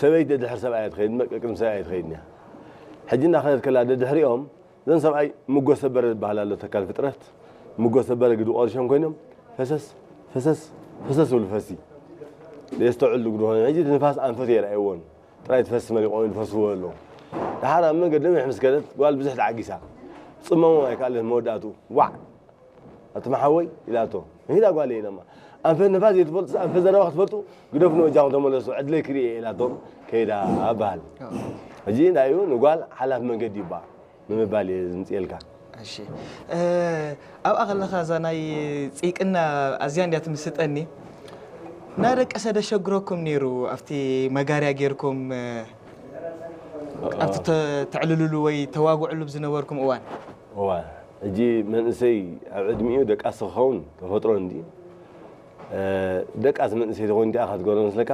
ሰበይቲ ደድሕሪ ሰብኣይ ትኸይድ እምበር ቅድሚ ሰብኣይ ትኸይድን እያ። ሕጂ እንዳኸደት ከላ ደድሕሪኦም እዘን ሰብኣይ ምጎሰበረ ዝበሃል ኣሎ ተካል ፍጥረት ምጎሰበረ ግዱ ቆርሾም ኮይኖም ፈሰስ ፈሰስ ፈሰስ ዝብሉ ፈሲ የስተውዕሉ ግዱ ኾይኖም። ሕጂ እቲ ንፋስ ኣንፈት የርኣይዎን ጥራይ ትፈስ መሪቆም ይፈስዎ ኣለዉ። ደሓር ኣብ መንገዶም ይሕ ምስ ከደት ጓል ብዙሕ ተዓጊሳ ጽመሞ ኣይከኣለት መወዳእቱ ዋዕ ኣቲ መሓወይ ኢላቶ። ሂዳ ጓል ኢለማ ኣንፈት ንፋስ ዘይትፈልጡ ኣንፈት ዘረባ ክትፈልጡ ግደፉ ንወጃኹም ተመለሱ ዕድለይ ክርኢ እየ ኢላቶም ከይዳ በሃል። ሕጂ እንታይ እዩ ንጓል ሓላፍ መንገዲ ይባ ንምባል እየ ዝምፅኤልካ። እሺ ኣብኣ ከለኻ እዛ ናይ ፅይቅና ኣዝያ እንድያ ትምስጠኒ። እናደቀሰ ደሸግረኩም ነይሩ ኣብቲ መጋርያ ጌርኩም ኣብቲ ተዕልልሉ ወይ ተዋግዕሉ ዝነበርኩም እዋን? እዋ ሕጂ መንእሰይ ኣብ ዕድሚኡ ደቃስ ክኸውን ተፈጥሮ እንዲ ደቃስ መንእሰይ ተኾይኑ እንዲኣ ክትገሮ መስለካ